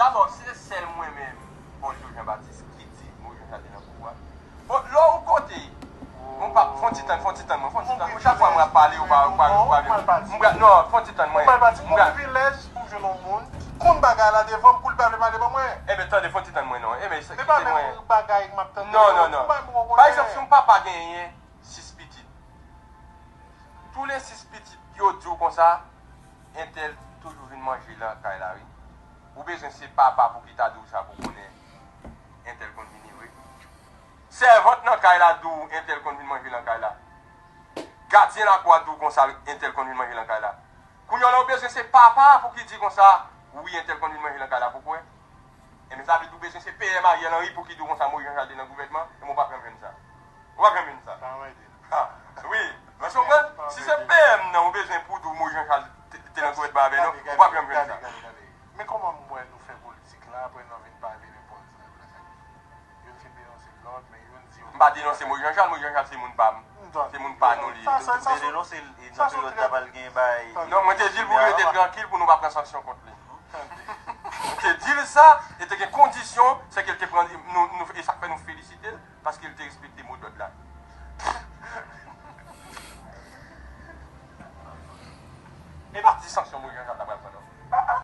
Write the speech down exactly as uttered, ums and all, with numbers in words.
Dabò, se sèl mwen menm, Paul Joe Jean Baptiste, ki di Moïse Jean Charles te nan kou a. Bon, lè w kote, mwen pa, fon ti tann, fon ti tann mwen, fon ti tann mwen. Chak fwa mwen ap pale, ou pa, ou pa, ou pa, ou pa, non, fon ti tann mwen. Ou pral pati, ou gon privilèj pou jwenn yon moun ki konn bagay la devan m, pou l pa vle pale ban mwen. Enben, tande, fon ti tann mwen, non. Enben, se, se pa menm bagay m ap tande. Non, non, non. Pa egzanp, si yon papa genyen sis pitit, tou le sis pitit, yo di w konsa, entèl toujou vin manje lakay la, wi. Ou bezwen se papa pou ki ta di w sa pou konnen entèl konn vini vre. Sèvant nan kay la di w entèl konn vin manje nan kay la. Gadyen lakou a di w konsa entèl konn vin manje nan kay la. Kounye a la ou bezwen se papa pou ki di konsa, wi, entèl konn vin manje nan kay la, pou kwè. Enben sa vle di ou bezwen se P M Ariel Henry pou ki di w konsa Moïse Jean Charles te nan gouvènman, enben w p ap janm jwenn sa. Ou p ap janm jwenn sa. Wi. Mwen konprann, si se P M nan ou bezwen pou di w Moïse Jean Charles te, te nan gouvènman avè nou, ou p ap janm jwenn sa. Men kòman m wè nou fè politik la, apre nou vin pale nenpòt sa, sa ki youn fin denonse lòt, men youn di yo. M pa denonse Moïse Jean Charles, Moïse Jean Charles se moun pa m. Se moun pa nou li ye. Ou te denonse l, e nan peryòd la pa l gen bay. Non, mwen te di l pou l rete trankil, pou nou pa pran sanksyon kont li. Mwen te di l sa, e te gen kondisyon, se ke l te pran, nou, nou, e sa k fè nou felisite l, paske l te respekte mo dòd la. E pa ti sanksyon Moïse Jean Charles.